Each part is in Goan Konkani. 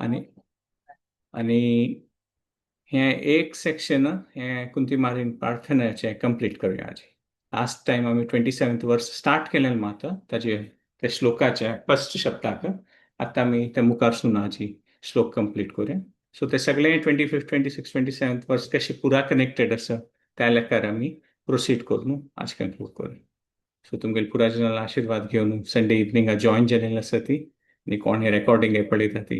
आनी आनी हें एक सेक्शन हें कुंती महारानी प्रार्थनाचें कंप्लीट करूया आजी. लास्ट टायम आमी 27th वर्स स्टार्ट केलें मात ताजे त्या श्लोकाचे फर्स्ट शब्दाक. आतां आमी ते मुखार सून आजी श्लोक कंप्लीट करूया. सो ते सगळे 25th 26 27th वर्स कशे पुरा कनेक्टेड आसा त्या लेखार आमी प्रोसीड करून आज कंक्लूड करूया. सो तुमगेले पुरा जनाला आशिर्वाद घेवन संडे इवनिंगा जॉईन जालेली आसा ती आनी कोण हे रेकॉर्डिंग पळयता ती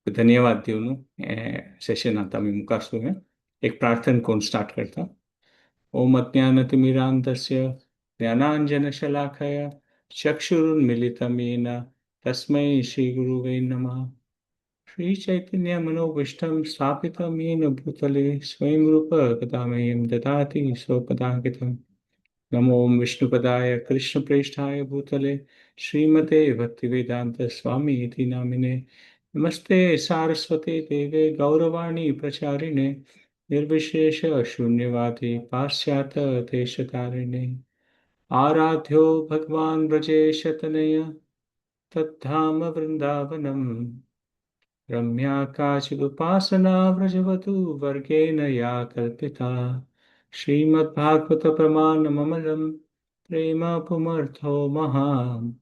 धन्यवाद दिवन हें सेशन आतां आमी मुखार सुरूया. एक प्रार्थना करून स्टार्ट करता. ओम अज्ञानतिमिरान्धस्य ज्ञानांजनशलाकया चक्षुरुन्मीलितं येन तस्मै श्रीगुरुवे नमः. श्रीचैतन्यमनोभीष्टं स्थापितं येन भूतले स्वयं रूप कदा मह्यं ददाति स्वपदाङ्कितं. नमो विष्णुपदाय कृष्णप्रेष्ठाय भूतले श्रीमते भक्तिवेदांत स्वामी इति नामिने. नमस्ते सारस्वते देवे गौरवाणी प्रचारिणे निर्विशेष शून्यवादी पाश्चात्य देशतारिणे. आराध्यो भगवान ब्रजेशतनय तद्धाम वृंदावनम. रम्या काचिदुपासना व्रजवधू वर्गेण या कल्पिता. श्रीमद्भागवत प्रमाणममलं प्रेम पुमर्थो महान्.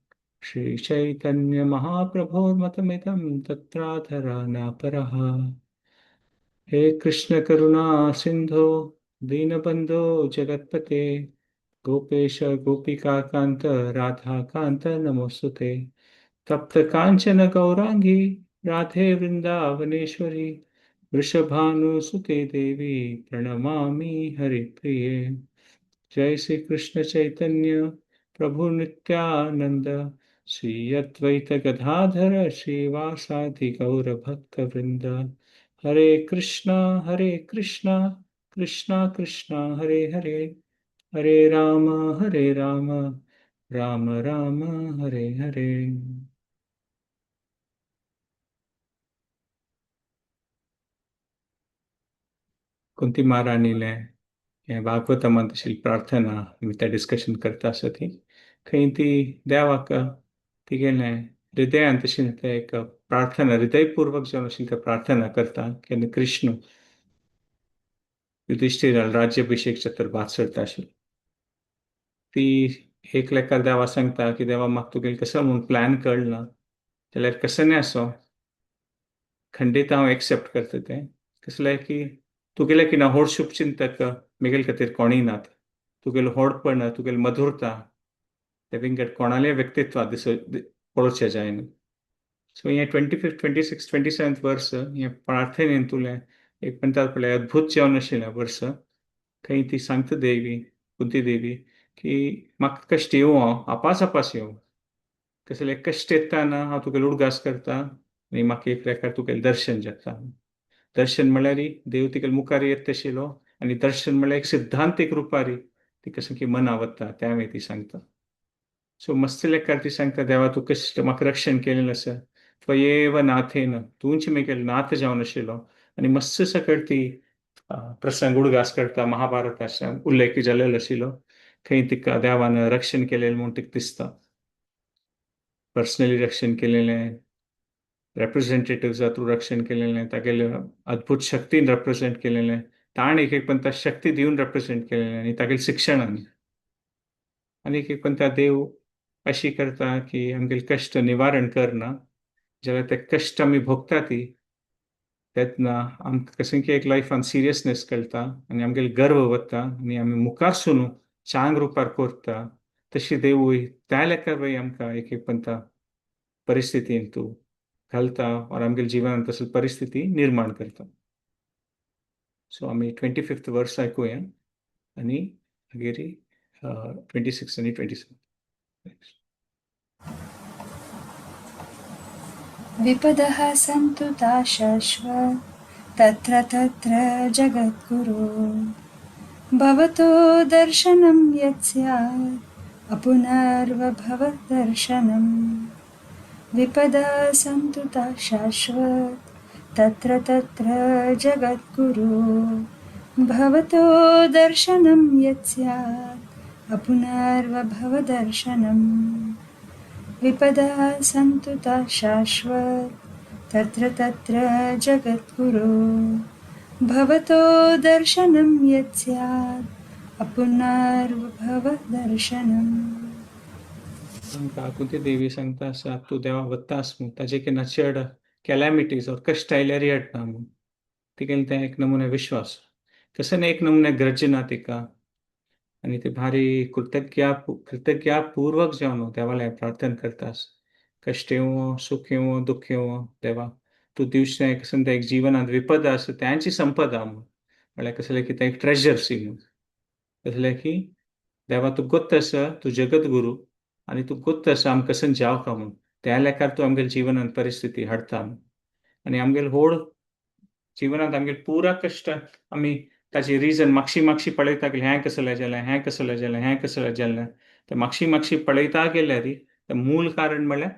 श्री चैतन्य महाप्रभोर्मतमिदं तत्राधरा नापरः. हे कृष्ण करुणा सिंधो दीनबंधो जगत्पते गोपेश गोपिका कांत राधा कांत नमोस्तुते. तप्त कांचन गौरांगी राधे वृंदावनेश्वरी वृषभानुसुते देवी प्रणमामि हरिप्रिये. जय श्री कृष्ण चैतन्य प्रभु नित्यानंद श्री अद्वैत गदाधर श्रीवासादि गौर भक्त वृंद. हरे कृष्णा कृष्णा कृष्णा हरे हरे, हरे राम राम राम हरे हरे. कुंती महाराणीले हें भागवतमांत आशिल्ली प्रार्थना आमी त्या डिस्कशन करता आसा ती खंय ती देवाक तिगेलें हृदयांत तशें तें एक प्रार्थना हृदयपूर्वक जावन आशिल्ली ते प्रार्थना करता. केन्ना कृष्ण युधिश्ठिराल राज्याभिषेक जातर भात सरता आशिल्लो ती एक लेखार देवा सांगता की देवा म्हाका तुगेलें कसो म्हूण प्लॅन कळना जाल्यार कसं न्ही आसो खंडीत हांव एक्सेप्ट करता तें. कसलें की तुगेले की ना व्हड शुभचिंतक मेगेले खातीर कोणूय नात. तुगेलें व्हडपण तुगेली मधुरता ते विंगड कोणाले व्यक्तित्वा दिस पळोवचें जायना. सो हें 25th 26 27th वर्स हें प्रार्थनेन तुलें एक म्हणटात पळय अद्भूत जेवन आशिल्लें वर्स. खंय ती सांगता देवी कुंती देवी की म्हाका कश्ट येवं हांव आपास आपास येवं कसले कश्ट येताना हांव तुगेलो उडगास करता आनी म्हाका एक लेखार तुगेलें दर्शन जाता. दर्शन म्हळ्यार देव तिगेले मुखार येत आशिल्लो आनी दर्शन म्हळ्यार एक सिद्धांतीक रुपारी ती कशें की मना वता तें हांवें ती सांगता. सो मस्त लेखार ती सांगता देवा तूं कश्ट म्हाका रक्षण केलें आसा त्वयेव नाथेन तूंच मेगेलो नाथ जावन आशिल्लो. आनी मस्त सकट ती प्रसंग उडगास करता महाभारताच्या उल्लेख जालेलो आशिल्लो खंय तिका देवान रक्षण केलेलें म्हूण तिका दिसता. पर्सनली रक्षण केलेलें रेप्रेझेंटेटिव्सा थ्रू रक्षण केलेलें तागेले अद्भुत शक्तीन रेप्रेझेंट केलेलें ताणें एक एक पण त्या शक्ती दिवन रेप्रेझेंट केलेलें आनी तागेले शिक्षणान. आनी एक एक पण त्या देव अशी करता की आमगेले कश्ट निवारण करना जाल्यार ते कश्ट आमी भोगता ती तेन्ना आमकां कशें की एक लायफान सिरियसनेस कळटा आनी आमगेले गर्व वता आनी आमी मुखार सुनू चांग रुपार करता तशी देवूय त्या लेखार आमकां एक एक पण त्या परिस्थितीन तूं घालता और आमगेले जिवनांत तसली परिस्थिती निर्माण करता. सो आमी 25th वर्स आयकुया आनी मागीर 26 आनी 27. विपदः सन्तु ताशश्वत् तत्र तत्र जगद्गुरो भवतो दर्शनं यत् स्यात् अपुनर्वभवदर्शनम्. विपदः सन्तु ताशाश्वत् तत्र तत्र जगद्गुरो भवतो दर्शनं यत् स्यात् अपुनर्वभवदर्शनम्. विपदः सन्तु ताशाश्वत् तत्र तत्र जगद्गुरो भवतो दर्शनं यत् स्यात् अपुनर्भवदर्शनम्। आमकां कुंती देवी सांगता आसा तूं देवा वता आस म्हूण ताजे केन्ना चड कॅलॅमिटीज ऑर कश्ट आयल्यार येना म्हूण. तिगेलें तें एक नमुने विश्वास, कसं एक नमुने ग्रज ना तिका. आनी ते भारी कृतज्ञापूर्वक जावन देवाले प्रार्थना करता आसा. कश्ट येवं, सुख येवं, दुख्ख येवं, देवा तूं दिवचें कसं तें एक जिवनांत विपद आसा त्यांची संपदा म्हूण. म्हळ्यार कसलें की तें एक ट्रेजर सी म्हूण. कसलें की देवा तूं गोत्त आसा, तूं जगद्गुरू आनी तूं गोत्त आसा आमकां कसन जावका म्हूण. त्या लेखार तूं आमगेले जिवनांत परिस्थिती हाडटा म्हूण. आनी आमगेले व्हड जिवनांत आमगेले पुरा कश्ट आमी ताची रिजन मागशी मागशी पळयता गेले, हें कसलें जालें, हें कसलें जालें, हें कसलें जालें, तें मागशी मागशी पळयता गेल्यार तें मूळ कारण म्हळ्यार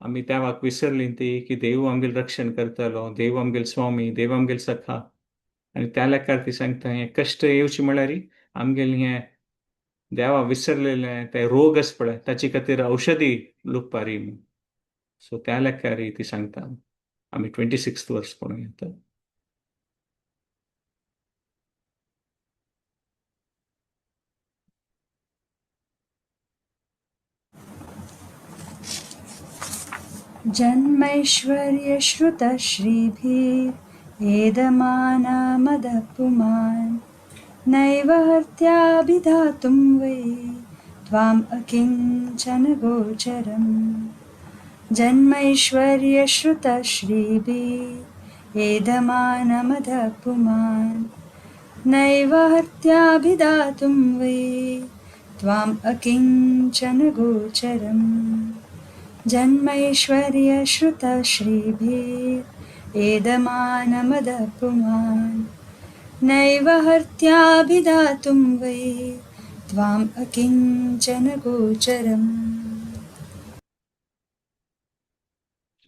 आमी देवाक विसरली ती की देव आमगेलें रक्षण करतलो, देव आमगेलो स्वामी, देव आमगेलो सखा. आनी त्या लेखार ती सांगता हें कश्ट येवचें म्हळ्यार आमगेलें हें देवा विसरलेलें तें रोग आसा पळय ताचे खातीर औषधी लुकपारी म्हूण. सो त्या लेखार ती सांगता. आमी 26th वर्स पळोवया आतां. जन्मैश्वर्यश्रुतश्रीभिरेदमानमदः पुमान् नैव हर्त्याभिधातुं वै त्वाम् अकिञ्चन गोचरम्। जन्मैश्वर्यश्रुतश्रीभिरेदमानमदः पुमान् नैव हर्त्याभिधातुं वै त्वाम् अकिञ्चन गोचरम्। जन्मैश्वर्यश्रुतश्रीभिरेदमानमदः पुमान् नैव हर्त्याभिधातुं वै त्वाम् अकिञ्चन गोचरम्।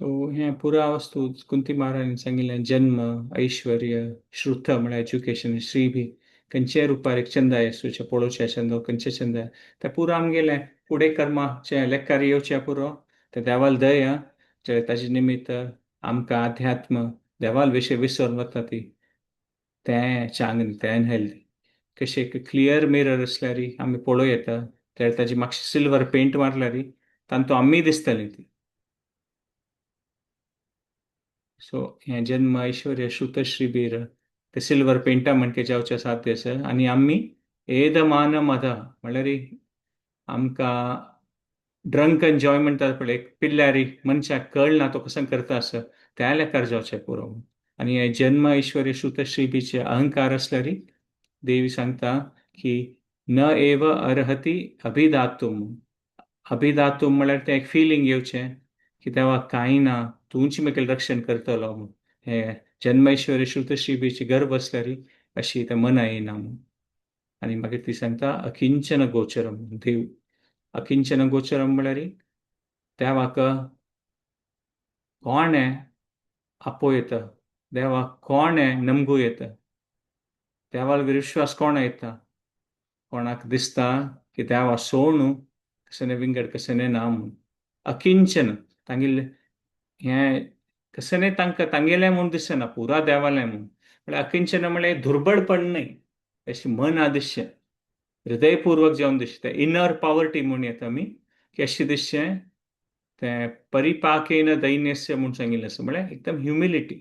सो हें पुरा वस्तू कुंती महाराजान सांगिल्लें, जन्म, ऐश्वर्य, श्रुत म्हळ्यार एज्युकेशन, श्रीभी खंयच्याय रुपार एक छंद आसूचें, पळोवचें छंद, खंयचे छंद तें पुरा आमगेलें फुडें कर्माचें लेखार येवचें पुरो. तें देवाल दया जे ताजे निमित्त आमकां अध्यात्म देवाल विशय विसरून वता ती तें चांग न्ही, तें अनहेल्दी. कशें एक क्लियर मिरर आसल्यार आमी पळोवं येता, तर ताजी मातशी सिल्वर पेंट मारल्यार तांतू आमी दिसतली ती. सो हें जन्म ऐश्वर्य श्रुतश्रीबीर ते सिल्वर पेंटा म्हणके जावचें साध्य आसा. आनी आमी एदमान मद म्हळ्यार आमकां ड्रंक एन्जॉय म्हणटात पळय, एक पिल्ल्यारी मनशाक कळना तो कसो करता आसा त्या लेखार जावचें पुरो. आनी हें जन्म ऐश्वर्य श्रुतश्रीबीचे अहंकार आसल्यार देवी सांगता की न एव अर्हती अभिदातुम. अभिदातुम म्हळ्यार तें एक फिलींग येवचें की देवा कांय ना, तूंच म्हाका रक्षण करतलो म्हूण. हें जन्मैश्वर्य श्रुतश्रीबीची गर्भ आसल्यार अशी तें मना येना म्हूण. आनी मागीर ती सांगता अकिंचन गोचरम. देव अकिंचन गोचरम म्हळ्यार देवाक कोणें आपो येता, देवाक कोणें नमगू येता, देवाल विश्वास कोण येता, कोणाक दिसता की देवा सोणू कशें विंगड कशें ना म्हूण. अकिंचन तांगेलें हें कशें तांकां तांगेलें म्हूण दिसना, पुरा देवालें म्हूण. म्हळ्यार अकिंचन म्हळ्यार दुर्बळपण न्हय, अशें मन आदिश्य हृदयपूर्वक जावन दिसता, इनर पॉवर्टी म्हूण येता आमी की अशें दिसचें तें परिपाकेन दैन्यस्य म्हूण सांगिल्लें आसा. म्हळ्यार एकदम ह्युमिलिटी.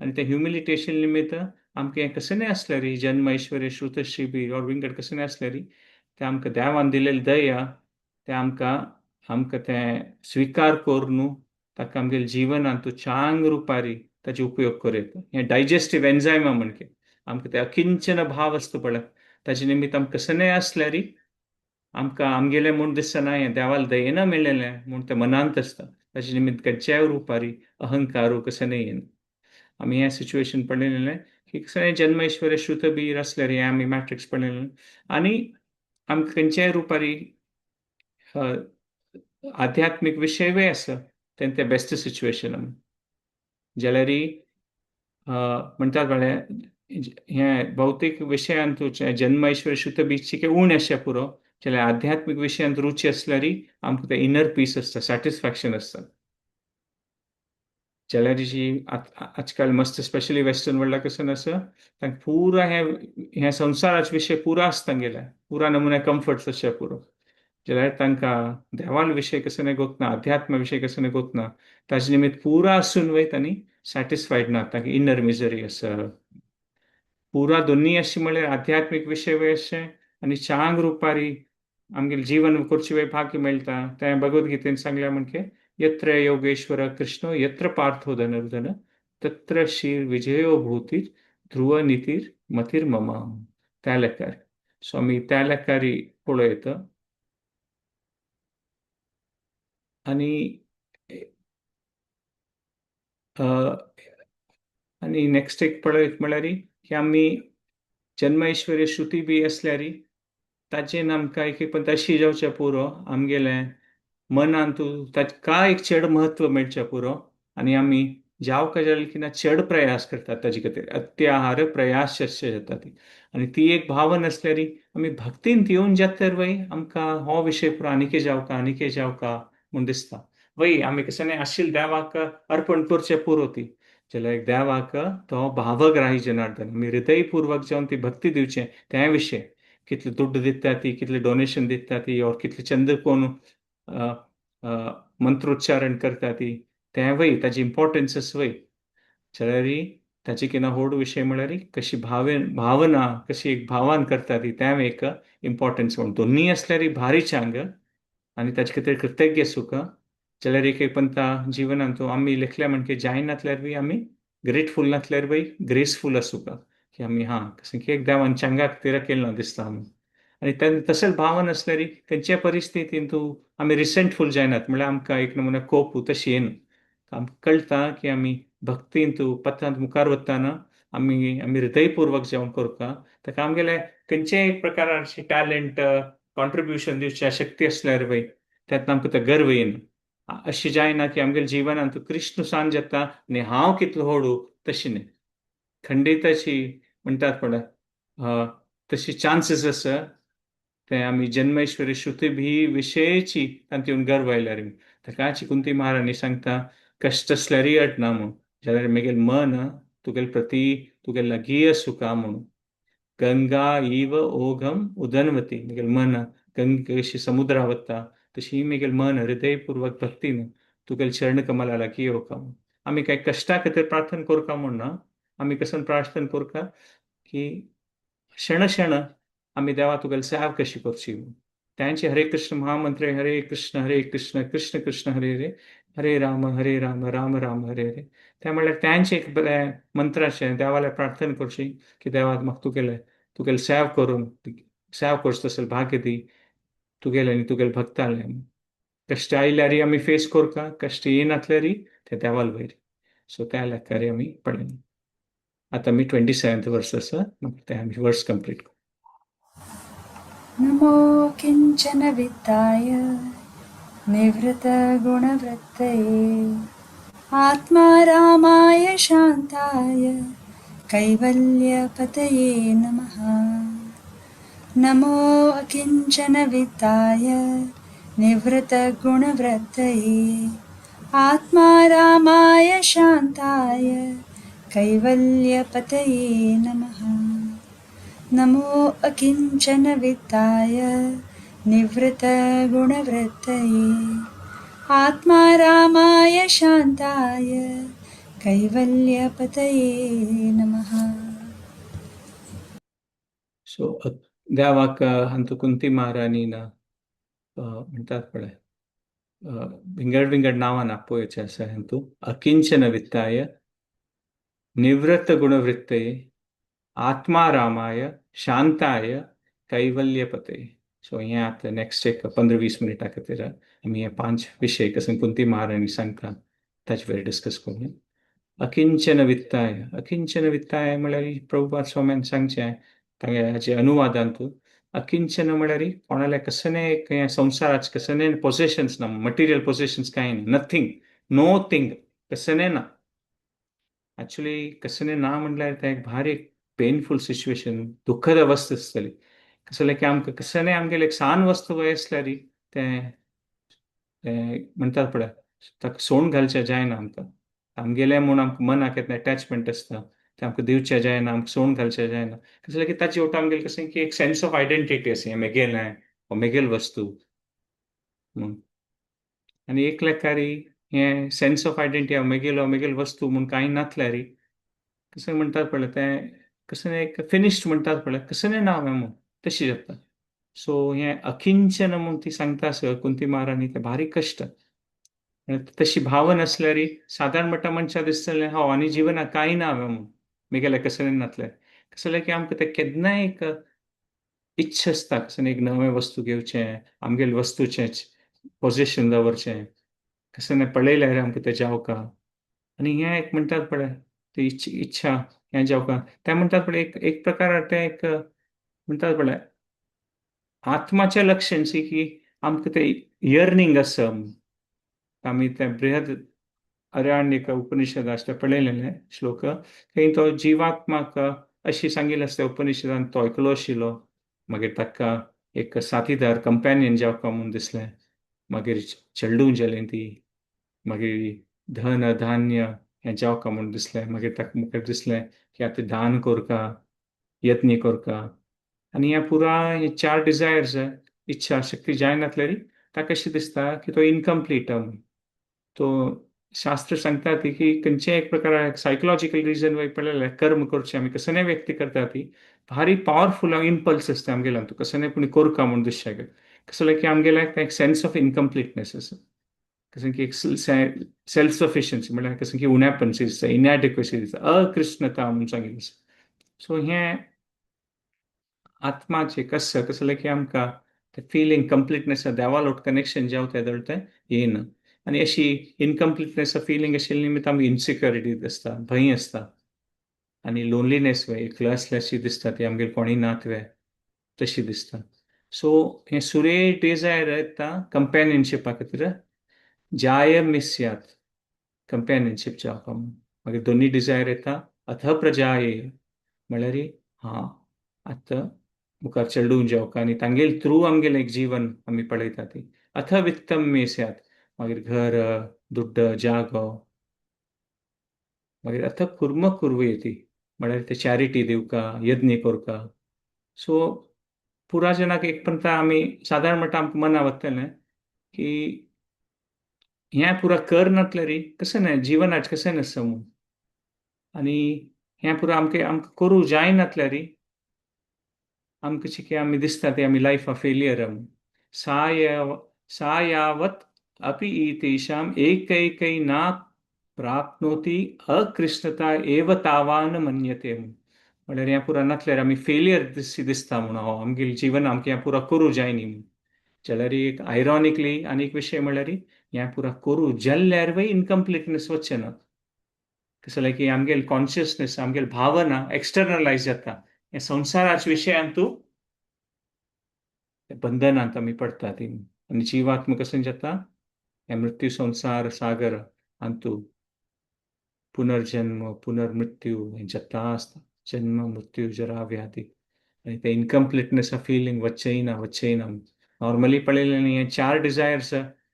आनी तें ह्युमिलिटेशन निमित्त आमकां हें कसलें आसल्यार जन्म ऐश्वर्य श्रुतश्री बी ऑर विंगड कसलें आसल्यार तें आमकां देवान दिलेली दया तें आमकां आमकां तें स्विकार करून ताका आमगेले जिवनांत तूं चांग रुपारी ताचे उपयोग करूं येता. हें डायजेस्टीव एन्झायमा म्हणके आमकां तें अकिंचन भाव आसता पळय, ताजे निमित्त आमकां कसलेंय आसल्यार आमकां आमगेलें म्हूण दिसना, हें देवाल दयेन मेळ्ळेलें म्हूण तें मनांत आसता. ताजे निमित्त खंयच्याय रुपारी अहंकारू कसलें येना. आमी हें सिच्युएशन पळयलें की कसलें जन्मैश्वर्य श्रुत बीर आसल्यार हें आमी मॅट्रिक्स पळयलें. आनी आमकां खंयच्याय रुपारी आध्यात्मीक विशय आसा तें तें बेस्ट सिच्युएशन आमी जाल्यार म्हणटात म्हळ्यार हें भौतीक विशयांत तुजें जन्म ऐश्वर्य श्रुत बीचें उणें आसचें पुरो, जाल्यार आध्यात्मीक विशयांत रुची आसल्यार आमकां तें इनर पीस आसता, सॅटिस्फॅक्शन आसता. जाल्यार जी आजकाल मस्त स्पेशली वेस्टर्न वर्ल्डाक कसं आसा, तांकां पुरा हें हें संवसाराचे विशय पुरा आसता तांगेले, पुरा नमुने कम्फर्ट तशें पुरो. जाल्यार तांकां देवाल विशय कसो गोतना, अध्यात्म विशय कसो गोतना, ताजे निमित्त पुरा आसून वय तांणी सॅटिस्फायड ना, तांकां इनर मिजरी आसा. पुरा दोन्ही अशें म्हळ्यार आध्यात्मीक विशय वय अशें आनी चांग रुपारी आमगेलें जीवन करचे वय भाग्य मेळटा. तें भगवद्गीतेन सांगल्या म्हणजे यत्र योगेश्वर कृष्ण यत्र पार्थो धनुर्धन तत्र श्री विजयो भूतीर ध्रुव नितीर मतीर मम. त्या लेखार सो आमी त्या लेखारी पळयता. आनी आनी नेक्स्ट एक पळयत म्हळ्यार की आमी जन्मैश्वर्य श्रुती बी आसल्यार ताचेर आमकां एक एक पण तशी जावचें पुरो, आमगेलें मनान तूं ताका एक चड म्हत्व मेळचें पुरो. आनी आमी जावं काय जाल्यार की ना चड प्रयास करतात ताजे खातीर, अत्याहार प्रयास जाता ती. आनी ती एक भावना आसल्यार आमी भक्तीन येवन जाता तर वय आमकां हो विशय पुरो आनीके जावका आनीके जावका म्हूण दिसता. वय आमी कशें न्ही आशिल्ल देवाक अर्पण करचें पुरो ती, जाल्यार एक देवाक तो भावग्राही जनार्दन आमी हृदयपूर्वक जावन ती भक्ती दिवचें त्या विशय. कितले दुड्ड दिता ती, कितले डोनेशन दिता ती, और कितले चंद्र कोण मंत्रोच्चारण करता ती, तें वय ताजी इम्पॉर्टन्स वय. जाल्यार ताची कितें व्हड विशय म्हळ्यार कशी भावना कशी एक भावान करता ती, तें एक इम्पॉर्टन्स. म्हण दोन्ही आसल्यार भारी चांग आनी ताचे खातीर कृतज्ञ सुख. जाल्यार एक एक पंता जिवनांत आमी लेखल्या म्हणजे जायनातल्यार बी आमी ग्रेटफूल नासल्यार बी ग्रेसफूल आसूका की आमी हां कशें की एक देवान चांगाक खातीर केलें ना दिसता आमी. आनी तशेंच भावन आसल्यार खंयच्या परिस्थितींत तूं आमी रिसेंटफूल जायनात, म्हळ्यार आमकां एक नमुना कोप तशी येना. आमकां कळटा की आमी भक्तीन तूं पथांत मुखार वतना आमी आमी हृदयपूर्वक जेवण करता, ताका आमगेले खंयचेय एक प्रकाराचे टॅलंट कॉन्ट्रिब्युशन दिवची शक्ती आसल्यार वय त्यात आमकां तो गर्व येना. अशें जायना की आमगेले जिवनांत कृष्ण सांज जाता आनी हांव कितलो होडू, तशें न्ही. खंडिताची म्हणटात पळय तशी चान्सीस आसा ते आमी जन्मेश्वरी श्रुती भी विशयची तांतून येवन गर्व आयल्यार. ताका कुंती महाराणी सांगता कश्ट आसल्यारय अडना म्हूण, जाल्यार म्हगेलें मन तुगेले प्रती तुगेले लागीं आसूका म्हूण. गंगा इव ओघम उदनवती, म्हगेलें मन गंगा कशी समुद्रा वता तशी म्हगेलें मन हृदयपूर्वक भक्तीन तुगेले चरण कमला लागीं येवका म्हूण. आमी कांय कश्टा खातीर प्रार्थना करता म्हूण ना, आमी कसन प्रार्थना करता की क्षण क्षण आमी देवा तुगेले सेवा कशी करची. त्यांचे हरे कृष्ण महामंत्र हरे कृष्ण हरे कृष्ण कृष्ण कृष्ण हरे हरे हरे राम राम राम हरे हरे. त्या म्हळ्यार त्यांचे एक बरें मंत्राचें देवाला प्रार्थना करची की देवा म्हाका तुगेले तुगेले सेवा करून सेवा करचो तसो भाग्य दी तुगेले आनी तुगेले भक्ताले. कश्ट आयल्यारय आमी फेस करता, कश्ट येनासल्यारय ते देवाल वयर. सो त्या लेखार आमी पळयना. आतां आमी 27th वर्स आसा, ते आमी वर्स कंप्लीट करू. नमो किंचन वित्ताय निवृत्तगुणवृत्तये आत्मा रामाय शान्ताय कैवल्यपतये नमः. नमो अकिंचन वित्ताय निवृत्तगुणवृत्तये आत्मा रामाय शान्ताय कैवल्यपतये नमः. नमो अकिंचन वित्ताय निवृत्तगुणवृत्तये आत्मा रामाय शान्ताय कैवल्यपतये नमः. सो देवाक हांतू कुंती महाराणीन म्हणटात पळय विंगड विंगड नांवान आपोवचें आसा. हातूं अकिंचन वित्ताय निवृत्त गुणवृत्तये आत्मा रामाय शांताय कैवल्यपतये. सो हें आतां नेक्स्ट एक 15-20 मिनटां खातीर आमी हे 5 विशय कशें कुंती महाराणी सांगता ताचे वयर डिस्कस करुया. अकिंचन वित्ताय, अकिंचन वित्ताय म्हळ्यार प्रभुपाद स्वाम्यान सांगचें तांगे हाजे अनुवादांतू अकिंचन म्हळ्यार कोणाले कसने एक संवसाराचे कसने पोसेशन्स ना, मटेरियल पोसेशन्स कांय ना, नथींग नो थिंग कसने ना. ऍक्च्युली कसने ना म्हणल्यार तें एक भारी पेनफूल सिच्युएशन, दुःखद अवस्था आसतली. कसलें की आमकां कसने आमगेले एक सान वस्तू वय आसल्यार तें तें म्हणटात पळय ताका सोण घालचें जायना आमकां. आमगेलें म्हूण आमकां मनाक येतना अटॅचमेंट आसता, तें आमकां दिवचें जायना, आमकां सोडून घालचें जायना. कशें की ताचे वटा आमगेलें कशें की एक सेन्स ऑफ आयडेंटिटी आसा, हें मेगेलें, हो मेगेल वस्तू म्हूण. आनी एक लेखारी हें सेन्स ऑफ आयडेंटिटी हांव मेगेलो, मेगेल वस्तू म्हूण कांय नातल्यार कशें म्हणटात पळय तें कशें एक फिनिश्ड म्हणटात पळय, कशें ना हांवें म्हूण तशी जाता. सो हें अकिंचन म्हूण ती सांगता आसता कुंती महाराणी, तें भारी कश्ट. तशी भावना आसल्यार सादारण म्हणटा मनशां दिसतलें हो आनी जिवनाक कांय ना हांवें म्हूण, मेगेलें कसलें नातलें. कसलें की आमकां तें केन्नाय एक इच्छा आसता कसलें एक नवें वस्तू घेवचें, आमगेले वस्तूचेंच पोजिशन दवरचें, कसलें पळयल्यार आमकां तें जावका. आनी हें एक म्हणटात पळय ती इच्छा हें जावका, तें म्हणटात पळय एक एक प्रकार तें एक म्हणटात पळय आत्माचें लक्षण सी की आमकां तें यर्निंग आसा. आमी तें बृहद अरण्यक उपनिषद आसता पळयलेलें श्लोक, थंय तो जिवात्माक अशी सांगिल्लें आसता उपनिषदान, तो एकलो आशिल्लो, मागीर ताका एक साथीदार कंपॅनियन जावका म्हूण दिसलें, मागीर चेडूं जालें ती, मागीर धन धान्य हें जावका म्हूण दिसलें, मागीर ताका मुखार दिसलें की आतां दान करका, यत्न करका. आनी ह्या पुराय चार डिजायर्स इच्छा शक्ती जायनातल्यार ताका कशें दिसता की तो इनकम्प्लीट. तो शास्त्र सांगता ती की खंयचेय एक प्रकार सायकोलॉजिकल रिजन वयर पळयल्यार कर्म करचें आमी कसलेय व्यक्ती करता ती भारी पावरफूल इम्पल्स आसता आमगेल्या, तूं कसलें पूण करका म्हूण दिसता. कसलें की आमगेल्या एक सेन्स ऑफ इनकम्प्लिटनेस आसा, कसं की एक सेल्फ सफिशियन्सी म्हणल्यार कसं की उण्यापण दिसता, इनएडिक्वसी दिसता, अकृष्णता म्हणून सांगिल्लें आसा. सो हें आत्माचें कसं कसलें की आमकां ते फिलींग कंप्लिटनेस देवा कनेक्शन जावं तें तें येना. आनी अशी इनकम्प्लिटनेस फिलींग आशिल्ली निमित्त आमकां इनसिक्युरिटी दिसता, भंय आसता आनी लोनलीनेस वे एकलो आसल्याशी दिसता, ती आमगेर कोणूय नात वे तशी दिसता. सो हें सुरे डिजायर येता कंपॅनियनशिपा खातीर, जाय मिस्यात कंपॅनियनशीप जावपा. मागीर दोनी डिजायर येता अथ प्रजाय म्हणल्यार हां आतां मुखार चेडूं जावका आनी तांगेल थ्रू आमगेलें एक जीवन आमी पळयता ती. अथ वित्तम मे स्यात, मागीर घर, दुड्ड, जागो. मागीर अथ कुर्म कुर्वयती म्हळ्यार ते चॅरिटी दिवका, यज्ञ करका. सो पुरा जनाक एक पण आमी सादारण म्हणटा आमकां मना वतलें की हें पुरा कर नातल्यार कशें न्हय जिवनाच कशें नासता म्हूण. आनी हें पुरा आमकां आमकां करूं जायनातल्यार आमकां की आमी दिसता ती आमी लायफ अ फेलियर. सा यावत अपि एतेषाम् एकैकै ना प्राप्नोति अकृष्णता एव तावान मन्यते. म्हणल्यार हें पुरा नातल्यार आमी फेलियर दिसता म्हूण, हो आमगेलें जीवन आमकां हें पुरा करूं जायनी म्हूण. जाल्यार एक आयरॉनिकली आनी एक विशय म्हणल्यार हें पुरा करूं जाल्यार वय इनकम्प्लिटनेस वचचें ना. कसलें की आमगेल कॉन्शियसनेस, आमगेल भावना एक्सटर्नलायज जाता हे संवसाराच्या विशयान तूं बंधनांत आमी पडटा ती. आनी जिवात्म कशें जाता हे मृत्यू संवसार सागर अंतू पुनर्जन्म पुनर्मृत्यू हें जाता आसता, जन्म मृत्यू जरा व्याधी. आनी ते इनकम्प्लिटनेस फिलींग वचचें ना, वचचें ना. नॉर्मली पळयलें न्ही हें चार डिजायर्स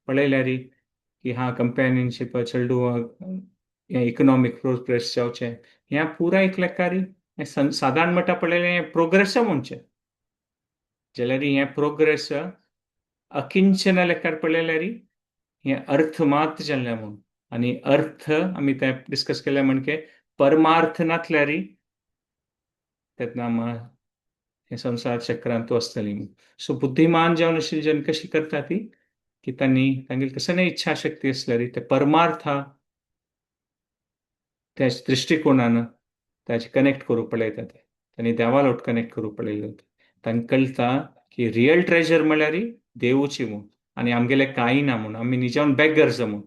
पळयल्यार की हा कंपॅनियनशीप, चेडूं, हें इकनॉमीक प्रोग्रेस जावचें, हें पुराय एक लेखारी हें सादारण म्हणटा पळयलें हें प्रोग्रेस म्हणचें. जाल्यार हें प्रोग्रेस अकिंचन लेखार पळयल्यार हें अर्थ मात जाल्लें म्हूण. आनी अर्थ आमी तें डिस्कस केलें म्हणजे परमार्थ नातल्यार तेन्ना हें संवसार चक्रांत आसतली. सो बुद्धिमान जावन आशिल्ले जन कशी करता ती की तांणी तांगेली कसली इच्छा शक्ती आसल्यार ते परमार्थ त्या दृश्टिकोणान ताचे कनेक्ट करूंक पळयता ते, तांणी देवालोट कनेक्ट करूंक पळयलें. तांकां कळटा की रियल ट्रेजर म्हणल्यार देवूची म्हूण आनी आमगेलें कांय ना म्हूण, आमी निजावन बेगर्स म्हूण.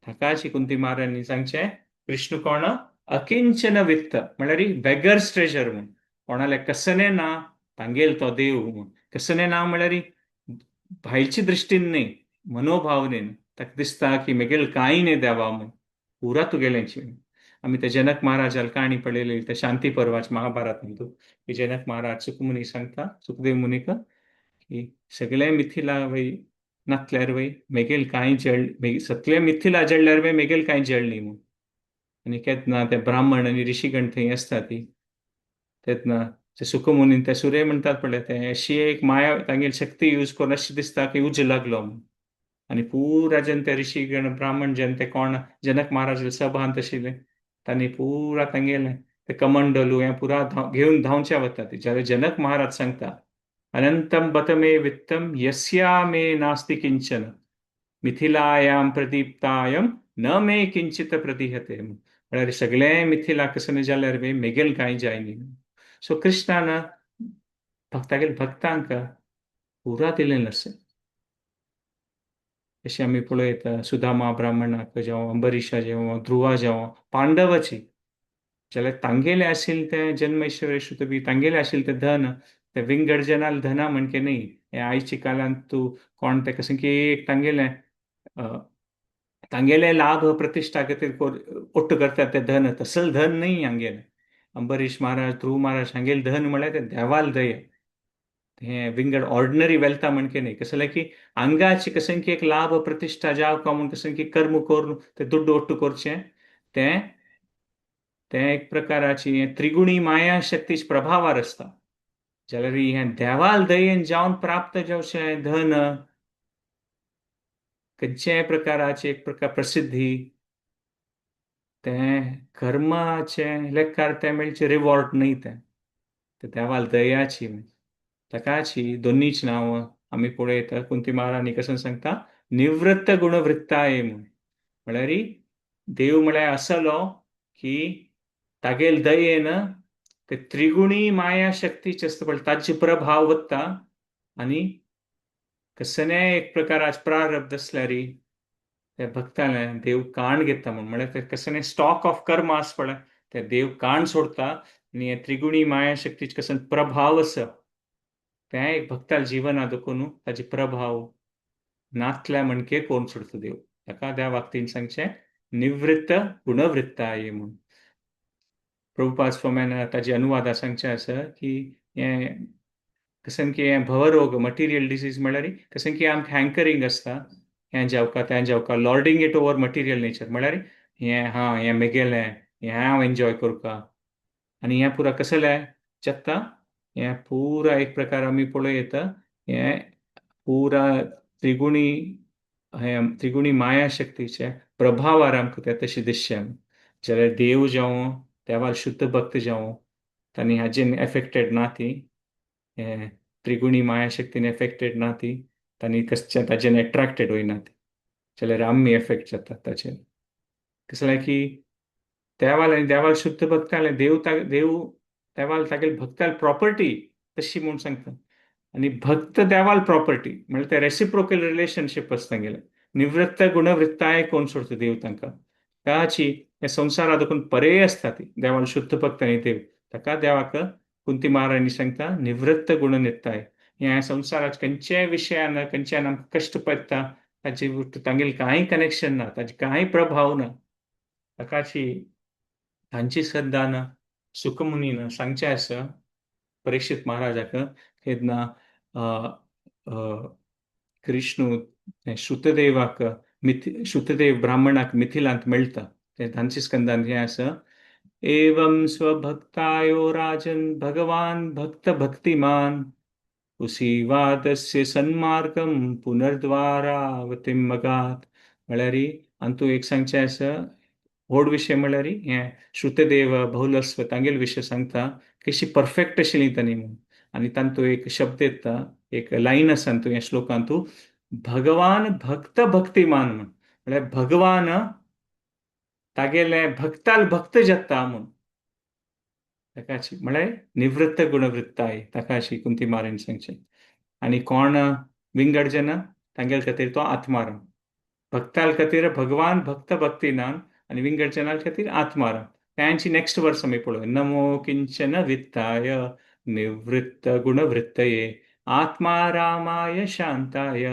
ताकाच कुंती महाराणी सांगचें कृष्ण कोण अकिंचन वित्त म्हणल्यार बेगर्स ट्रेजर म्हूण, कोणाले कसलें ना तांगेल तो देव म्हूण. कसलें ना म्हणल्यार भायलची दृश्टीन न्ही, मनोभावनेन ताका दिसता की मेगेल कांय न्ही देवा म्हूण, पुरा तुगेलेंची. आमी ते जनक महाराजाल काणी पळयली ते शांती पर्वाच महाभारत म्हणतो की जनक महाराज सुखमुनी सांगता सुखदेव मुनीक की सगळे मिथिला वय नातल्यार वय मेगेल कांय जळ, सगळे मिथिला जळल्यार वय मेगेल कांय जळ न्ही म्हूण. आनी केन्ना ते ब्राह्मण आनी ऋषीगण थंय आसता ती तेन्ना ते सुखमुनीन ते सुरे म्हणटात पळय ते अशी एक माया तांगेली शक्ती यूज करून अशें दिसता की उजो लागलो म्हूण. आनी पुरा जन ते ऋषीगण ब्राह्मण जन ते कोण जनक महाराज सभांत आशिल्ले तांणी पुरा तांगेलें ते कमंडलू हें पुरा घेवन धांवच्या वता ती. जाल्यार जनक महाराज सांगता अनंतम बत मे वित्तम यस्या मे नास्ति किंचन मिथिलायां प्रदीप्तायं न मे किंचित प्रदीहते. म्हळ्यार सगळें मिथिला कसलें जाल्यार बी मेगेल कांय जाय न्ही. सो कृष्णान भक्तागेर भक्तांक पुरा दिलें आसा. अशें आमी पळयता सुदामा ब्राह्मणाक जावं अंबरीशा जावं ध्रुवा जावं पांडवाची जाल्यार तांगेलें आशिल्लें तें जन्म ऐश्वर्य बी तांगेलें आशिल्लें तें धन ते विंगड जनाल धना म्हणके न्ही. हें आयच्या काळांत तूं कोण तें कशें की एक तांगेलें तांगेले लाभ प्रतिश्ठा खातीर ओट्ट करतात ते धन तसल धन न्ही हांगेलें. अंबरीश महाराज ध्रुव महाराज हांगेलें धन म्हळ्यार तें देवाल दया. हें विंगड ऑर्डिनरी वेल्था म्हणके न्ही. कसलें की आंगाची कसं की एक लाभ प्रतिश्ठा जावका म्हूण कसं की कर्म करून ते दुड्ड ओट्ट करचें तें तें एक प्रकाराची त्रिगुणी माया शक्तीच प्रभावार आसता. जाल्यार हें देवाल दयेन जावन प्राप्त जावचें धन खंयच्याय प्रकाराची एक प्रकार प्रसिद्धी तें कर्माचें लेखार तें मेळचें रिवॉर्ड न्ही तें तें देवाल दयाची. ताकाची दोनीच नांवां आमी पळयता कुंती महाराणी कसं सांगता निवृत्त गुणवृत्ताय म्हूण. म्हळ्यार देव म्हळ्यार असलो की तागेल दयेन ते त्रिगुणी माया शक्तीचे आसता पळय ताजे प्रभाव वता आनी कसलेय एक प्रकाराचे प्रारब्ध आसल्यार त्या भक्ताले देव काण घेता म्हूण. म्हळ्यार ते कसलें स्टॉक ऑफ कर्म आसा पळय ते देव काण सोडता आनी हे त्रिगुणी माया शक्तीचे कसो प्रभाव आसा तें एक भक्ताल जिवना देखून ताजे प्रभाव नातल्या म्हणके कोण सोडता देव. ताका त्या बाबतीन सांगचें निवृत्त गुणवृत्ताय म्हूण. प्रभुपाद स्वाम्यान ताजे अनुवादा सांगचें आसा की हें कसं की हें भवरोग मटिरियल डिसीज म्हळ्यार कसं की आमकां हँकरींग आसता हें जावका तें जावका lording it over material nature म्हळ्यार हें हा हें मेगेलें हें हांव एन्जॉय करता आनी हें पुरा कसलें जाता हें पुरा एक प्रकार आमी पळयता हें पुरा त्रिगुणी हें त्रिगुणी माया शक्तीचे प्रभावार आमकां तें तशें दिसचें. जाल्यार देव जावं देवाल शुद्ध भक्त जावं तांणी हाजेन एफेक्टेड ना ती हें त्रिगुणी माया शक्तीन एफेक्टेड ना ती तांणी कसचें ताजेन एट्रॅक्टेड वयना ती. जाल्यार आमी एफेक्ट जातात ताचेर. कसलें की देवाल आनी देवाल शुद्ध भक्ताले देव देव देवाल तागेले भक्ताल प्रॉपर्टी तशी म्हूण सांगता आनी भक्त देवाल प्रॉपर्टी म्हळ्यार ते रेसिप्रोकल रिलेशनशीप आसता तांगेलें. निवृत्त गुणवृत्ताय कोण सोडता देव तांकां ताची हे संवसारा देखून परे आसता ती देवाल शुद्ध भक्त आनी देव ताका देवाक कुंती महाराणी सांगता निवृत्त गुणनित्ताय. ह्या संवसारात खंयच्याय विशयान खंयच्यान आमकां कश्ट पडटा ताचे तांगेलें कांय कनेक्शन ना ताजे कांय प्रभाव ना. ताकाची तांची श्रद्धा ना सुखमुनीन सांगचें आसा परीक्षित महाराजाक तेन्ना कृष्णू श्रुतदेवाक श्रुतदेव ब्राह्मणाक मिथिलांत मेळटा ते तांचे स्कंदान हें आसा एवं स्वभक्तायो राजन भगवान भक्त भक्तिमान उसीवादस्य सन्मार्गम पुनर्द्वारावतीम मगात. म्हळ्यार आनी तूं एक सांगचें आसा व्हड विशय म्हळ्यार हें श्रुतदेव बहुलस्व तांगेले विशय सांगता कशी परफेक्ट आशिल्ली तांणी म्हूण. आनी तांतू एक शब्द येता एक लायन आसा ह्या श्लोकांतू भगवान भक्त भक्तिमान म्हूण. म्हळ्यार भगवान तागेले भक्ताल भक्त जाता म्हूण. ताकाची म्हळ्यार निवृत्त गुणवृत्ताय ताकाशी कुंती महाराणी सांगचें. आनी कोण विंगड जन तांगेले खातीर तो आत्माराम भक्ताल खातीर भगवान भक्त भक्तिनान आनी विंगड जनां खातीर आत्माराम. तांची नेक्स्ट वर्स आमी पळोवया नमो किंचन वित्ताय निवृत्त गुणवृत्तये आत्मा रामाय शांताय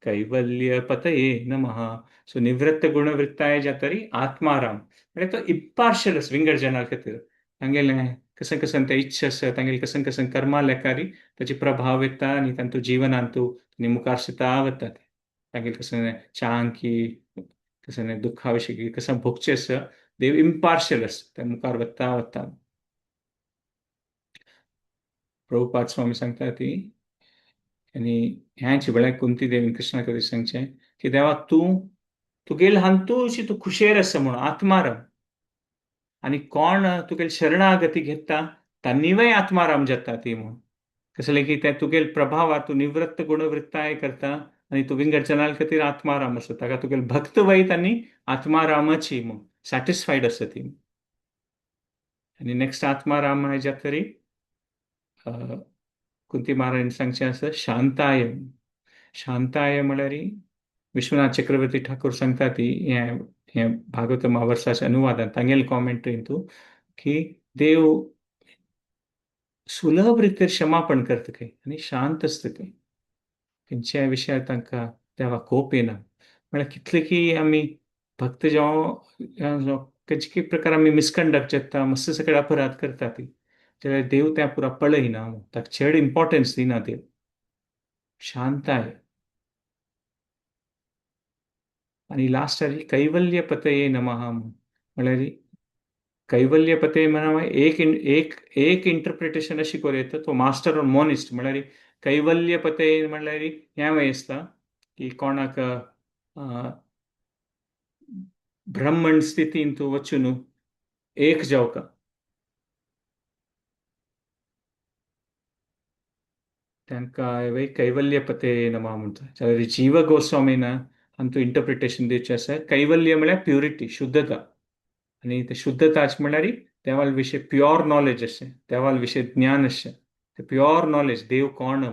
कैवल्य पतये नमः. सो निवृत्त गुणवृत्ताय जातरी आत्माराम म्हळ्यार तो इम्पार्शल आसा विंगड जनां खातीर तांगेलें कशें कशें ते इच्छा आसा तांगेले कशें कशें कर्मा लेखारी ताचे प्रभाव येता आनी तांतू जिवनांतू आनी मुखार शिता वता तांगेले कशें चांकी कशें दुख्खा विशीं कशें भोगचें आसा देव इम्पार्शल आसता, त्या मुखार वता वता. प्रभुपाद स्वामी सांगता ती आनी ह्याची म्हळ्यार कुंती देवीन कृष्णा खातीर सांगचें की देवा तूं तुगेल हांतूशी तूं खुशेर आसा म्हणून आत्माराम, आनी कोण तुगेल शरणागती घेता तांनीवय आत्माराम जाता ती म्हणून. कसलें की तें तुगेल प्रभावार तूं निवृत्त गुणवृत्ताय करता आनी तूं विंगड जनाल खातीर आत्माराम आसा, ताका तुगेल भक्त वय तांणी आत्मारामाची म्हणून सॅटिस्फायड आसा ती. आनी नेक्स्ट आत्माराम जाता तरी कुंती महाराज सांगचें आसा शांताय. शांताय म्हळ्यार विश्वनाथ चक्रवर्ती ठाकूर सांगता ती हें हें भागवत म्हावर्साच्या अनुवादान तांगेले कॉमेंट्रीन तूं की देव सुलभ रितीर क्षमापण करता खंय आनी शांत आसता खंय, खंयच्याय विशयार तांकां देवा कोप येना. म्हळ्यार कितले की आमी भक्त जेवा खंयचे प्रकार आमी मिसकंडक्ट जाता, मस्त सगळे अपराध करता ती, जाल्यार देव त्या पुरा पळयना, ताका चड इम्पॉर्टन्स दिना, देव शांताय. आनी लास्ट कैवल्य पतये नमः म्हळ्यार कैवल्य पतये नमः एक एक एक इंटरप्रिटेशन अशी करूं येता, तो मास्टर ऑर मोनिस्ट म्हळ्यार कैवल्य पतये म्हळ्यार हें वय आसता की कोणाक ब्रह्मण स्थितीन तूं वचून एक जावका, तांकां कैवल्य पतये नमः म्हणटा. जाल्यार जीव गोस्वामीन आमकां इंटरप्रिटेशन दिवचें आसा, कैवल्य म्हळ्यार प्युरिटी, शुद्धता, आनी ते शुद्धताच म्हळ्यार देवाल विशय प्युअर नॉलेज अशें, देवाल विशय ज्ञान अशें, ते प्युअर नॉलेज देव कोण.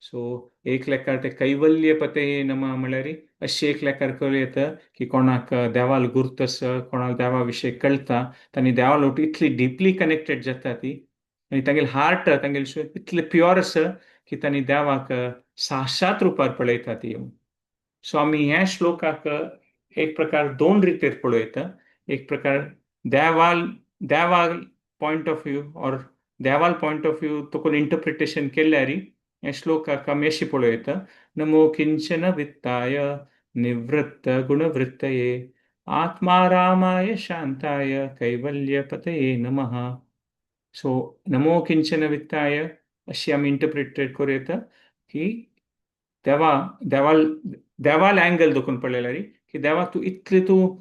सो एक लेखार ते कैवल्य पतये नमः म्हळ्यार अशें एक लेखार करूं येता की कोणाक देवाल गुर्त आसा, कोणाक देवा विशय कळटा, तांणी देवाल वट इतली डिपली कनेक्टेड जाता ती, आनी तांगेले हार्ट तांगेले इतले प्युअर आसा की तांणी देवाक साक्षात रुपार पळयता ती. सो आमी ह्या श्लोकाक एक प्रकार दोन रितीर पळयता. एक प्रकार देवाल देवाल पॉयंट ऑफ व्यू ऑर देवाल पॉयंट ऑफ व्यू तो कोण इंटरप्रिटेशन केल्यार ह्या श्लोकाक आमी अशी पळयता, नमो किंचन वित्ताय निवृत्त गुणवृत्तये आत्मा रामाय शांताय कैवल्य पतये नमः. सो नमो किंचन वित्ताय अशी आमी इंटरप्रिटेट करूं येता की देवा देवाल देवाल अँगल दोखून पळयल्यार की देवा तूं इतले तूं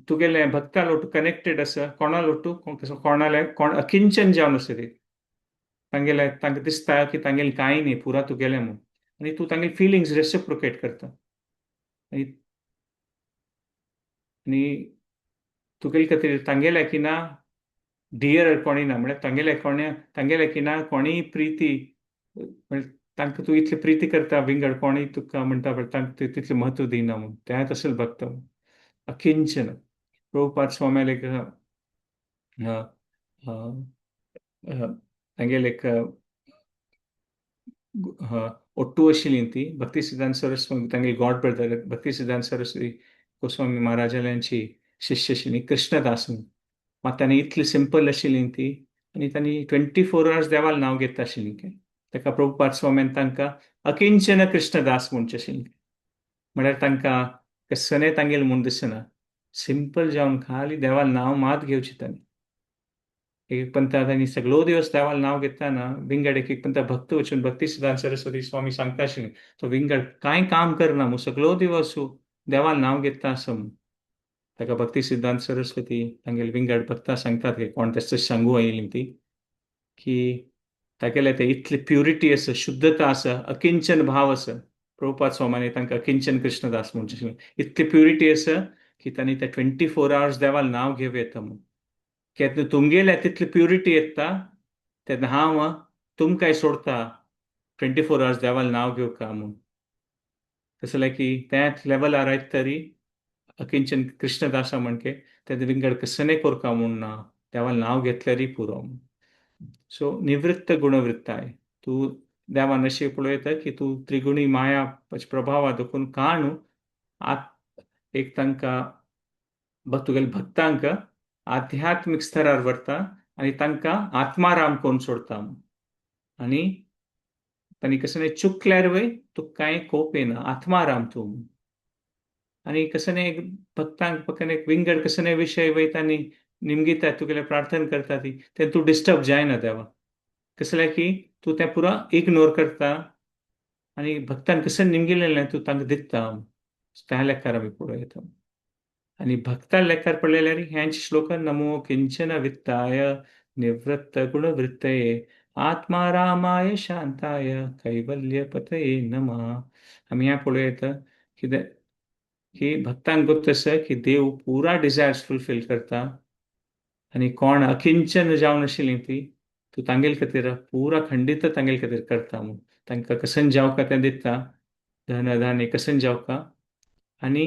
तुगेले भक्ता लोटू कनेक्टेड आसा, कोणा लोटू कोणाले कोण अकिंचन जावन आसा ती, तांगेले तांकां दिसता की तांगेले कांय न्ही पुरा तुगेलें म्हूण, आनी तूं तांगेले फिलिंग्स रेसिप्रोकेट करता आनी आनी तुगेले खातीर तांगेले की ना डियर कोणी ना, म्हळ्यार तांगेले कोणे तांगेले की ना कोणीय प्रिती, म्हळ्यार तांकां तूं इतली प्रिती करता विंगड कोणीय तुका म्हणटा पळय तांकां तूं तितलें म्हत्व दिना म्हूण, तें तशें भक्त अकिंचन. प्रभुपाद स्वाम्याले तांगेले एक ओट्टू आशिल्ली ती भक्ती सिद्धांत सरस्वती, तांगेले गॉड ब्रदर भक्ती सिद्धांत सरस्वती गोस्वामी महाराजांची शिष्य आशिल्ली कृष्णदास म्हूण. मात तांणी इतली सिंपल आशिल्ली ती आनी तांणी 24 आवर्स देवाल नांव घेता आशिल्ली. ताका प्रभुपाद स्वाम्यान तांकां अकिंचन कृष्णदास म्हणचें आशिल्लें. म्हळ्यार तांकां कसलें तांगेलें म्हूण दिसना, सिंपल जावन खाली देवाल नांव मात घेवचें तांणी. एक पंथा तांणी सगळो दिवस देवाल नांव घेतना विंगड एक एक पंथा भक्त वचून भक्ती सिद्धांत सरस्वती स्वामी सांगता आशिल्लें तो विंगड कांय काम करना म्हूण सगळो दिवस देवाल नांव घेता आसा म्हूण. ताका भक्ती सिद्धांत सरस्वती तांगेले विंगड भक्तां सांगतात की कोण तशें सांगू आयिल्ली ती की तागेले ते इतली प्युरिटी आसा, शुद्धता आसा, अकिंचन भाव आसा. प्रभुपाद स्वामींनी तांकां अकिंचन कृष्णदास म्हणचें, इतली प्युरिटी आसा की तांणी ते 24 आवर्स देवाल नांव घेवं येता म्हूण. केन्ना तुमगेल्या तितली प्युरिटी येता तेन्ना हांव तुमकांय सोडता 24 आवर्स देवाल नांव घेवका म्हूण. तसलें की त्याच लेवलार आयत तरी अकिंचन कृष्णदासा म्हणके तेन्ना विंगड कसने कोरका म्हूण ना, देवाल नांव घेतल्यारय पुरो. सो निवृत्त गुणवृत्ताय तूं देवान अशें पळयता की तूं त्रिगुणी माया प्रभावा देखून काणू आत एक तांकां तुगेले भक्तांक आध्यात्मीक स्तरार व्हरता आनी तांकां आत्माराम करून सोडता. आनी तांणी कसलें चुकल्यार वय तुका कांय कोप येना, आत्माराम तूं. आनी कसं एक भक्तांक फकत एक विंगड कसं विशय वयता आनी निमगिता, तुगेलें प्रार्थना करता ती, तेन्ना तूं डिस्टर्ब जायना देवा. कसलें की तूं तें पुरा इग्नोर करता आनी भक्तान कसं निमगिलेलें तूं तांकां दिता. त्या लेखार आमी पळोवं येता. आनी भक्ता लेखार पळयल्यार ह्यांचे श्लोक, नमो किंचन वित्ताय निवृत्त गुणवृत्तये आत्मा रामाय शांताय कैवल्य पतये नमः. आमी ह्या पळोवं येता कितें की भक्तांक गोत्त आसा की देव पुरा डिजायर्स फुलफील करता आनी कोण अकिंचन जावन आशिल्ली ती तूं तांगेल खातीर पुरा खंडीत तांगेल खातीर करता म्हूण. तांकां कसन जावका तें दिता, धन धान्य कसन जावका. आनी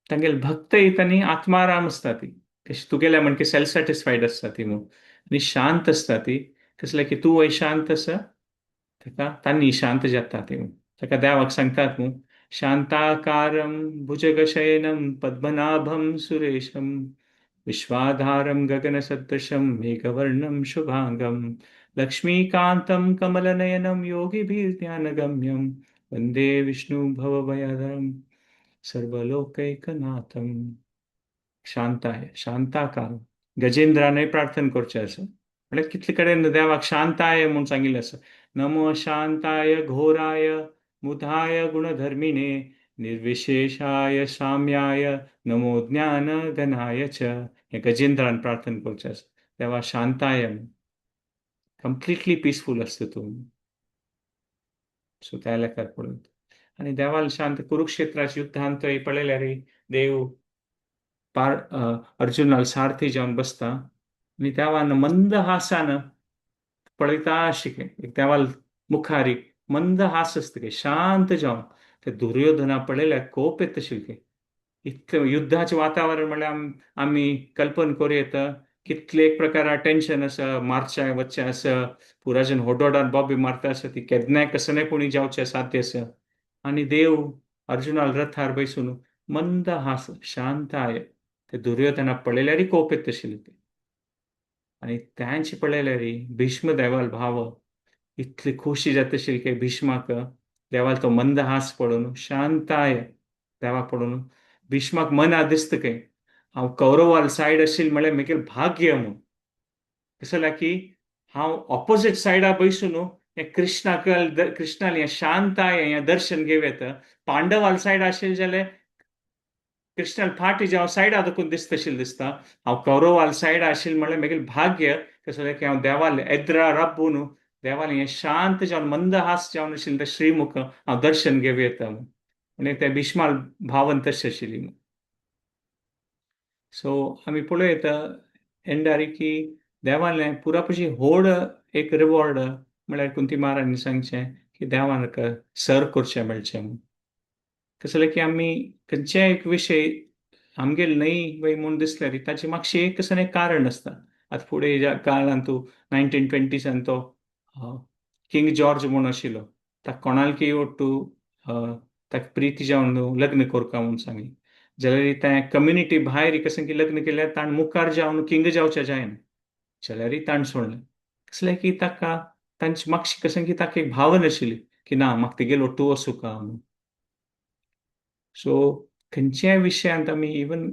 तांगेल भक्तय तांणी आत्माराम आसता ती, कशी तुगेल्या म्हणके सेल्फ सॅटिस्फायड आसता ती म्हूण, आनी शांत आसता ती. कसलें की तूं वय शांत आसा, ताका तांणी शांत जाता ती म्हूण. ताका देवाक सांगतात म्हूण, शांताकारं भुजगशयनं पद्मनाभं सुरेशं विश्वाधारं गगनसदृशं मेघवर्णं शुभांगं लक्ष्मीकान्तं कमलनयनं योगिभिर्ध्यानगम्यं वंदे विष्णु भवभयहरं सर्वलोकैकनाथं. शांताय, शांताकार. गजेंद्रानय प्रार्थना करचें आसा. म्हळ्यार कितले कडेन देवाक शांताय म्हूण सांगिल्लें आसा. नमो शांताय घोराय मुधाय गुणधर्मिणे निर्विशेषाय साम्याय नमो ज्ञान घनाय च. हें गजेंद्रान प्रार्थना करचें आसा. देवा शांताय, कंप्लिटली पिसफूल आसता तूं. सो त्या लेखार पळोवन आनी देवाल शांत कुरुक्षेत्राच्या युद्धांत थंय पळयल्यार देव पार अर्जुनाल सारथी जावन बसता आनी देवान मंद हासान पळयता अशें, एक देवाल मुखारी मंद हास आसता, शांत जावन ते दुर्योधना पळयल्यार कोप येता आशिल्लें. इतलें युद्धाचें वातावरण म्हळ्यार आमी कल्पना करूं येता कितले एक प्रकार टेन्शन आसा, मारचें वचचें आसा, पुराजन होडोडान बॉबी मारता आसा ती, केन्नाय कसनाय कोणी जावचें साध्य आसा. आनी देव अर्जुनाल रथार बैसून मंद हास शांताय ते दुर्योधना पळयल्यारय कोप येता आशिल्लें ते. आनी तांचे पळयल्यार भीष्म देवाल भाव इतली खोशी जाता आशिल्ली की भीष्माक देवाल तो मंद हास पळोवन, शांताय देवाक पळोवन भीष्माक मना दिसता काय हांव कौरवाल सायड आशिल्लें म्हळ्यार म्हगेलें भाग्य म्हूण. कसो जाल्यार की हांव ऑपोजीट सायडा बैसून हें कृष्णाक, कृष्णालें हें शांताय हें दर्शन घेवं येता. पांडवाल सायड आशिल्लें जाल्यार कृष्णाल फाटी जें हांव सायडा दाखोवन दिसता आशिल्लें दिसता. हांव कौरवाल सायडा आशिल्लें म्हळ्यार म्हगेलें भाग्य. कसो जाल्यार की हांव देवाल एद्रा राबून देवालें हें शांत जावन मंदहास जावन आशिल्लें तें श्रीमुख हांव दर्शन घेवं येता म्हूण. आनी तें भीष्माल भावन तशें आशिल्ली. सो आमी पळोवं येता एंडारी की देवालें पुरापशी व्हड एक रिवॉर्ड म्हळ्यार कुंती महाराणी सांगचें की देवान सर करचें मेळचें म्हूण. कसलें जाल्यार की आमी खंयचेय एक विशय आमगेर न्हय वय म्हूण दिसल्यार ताचे मातशें एक कसलें एक कारण आसता. आतां फुडें ज्या काळांत तूं 1920सान तो किंग जॉर्ज म्हूण आशिल्लो, ताका कोणालकी ओट्टू ताका प्रिती जावन लग्न करका म्हूण सांगली जाल्यार त्या कम्युनिटी भायर कसलें की लग्न केल्यार ताणें मुखार जावन किंग जावचें जायना, जाल्यारय ताणें सोडलें. कसलें की ताका तांची मातशी कसलें की ताका एक भावना आशिल्ली की ना म्हाका तेगेलो ओट्टू वचूंका म्हूण. सो खंयच्याय विशयांत आमी इवन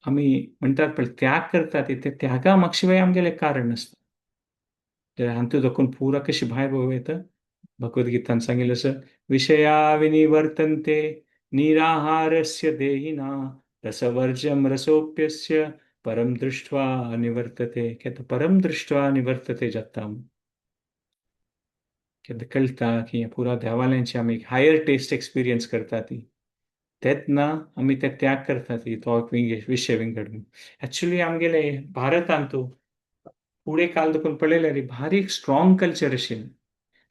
आमी म्हणटात पळय त्याग करतात, ते त्यागा मागशे आमगेलें कारण आसता. हातूंत दाखोवन पुरा कशी भायर वयर येता. भगवद्गीतान सांगिल्लें आसा, विषया विनिवर्तन्ते निराहारस्य देहिना रसवर्जम रसोप्यस्य परम दृष्ट्वा निवर्तते. केन्ना परम दृष्ट्वा निवर्तते जाता, केन्ना कळटा की पुरा देवाल्यांचे आमी हायर टेस्ट एक्सपिरियन्स करता ती, तेन्ना आमी ते त्याग करता ती, तो विशय विंगड. एक्चुली आमगेले भारतांत फुडें काल देखून पळयल्यार भारी एक स्ट्रॉंग कल्चर आशिल्लें.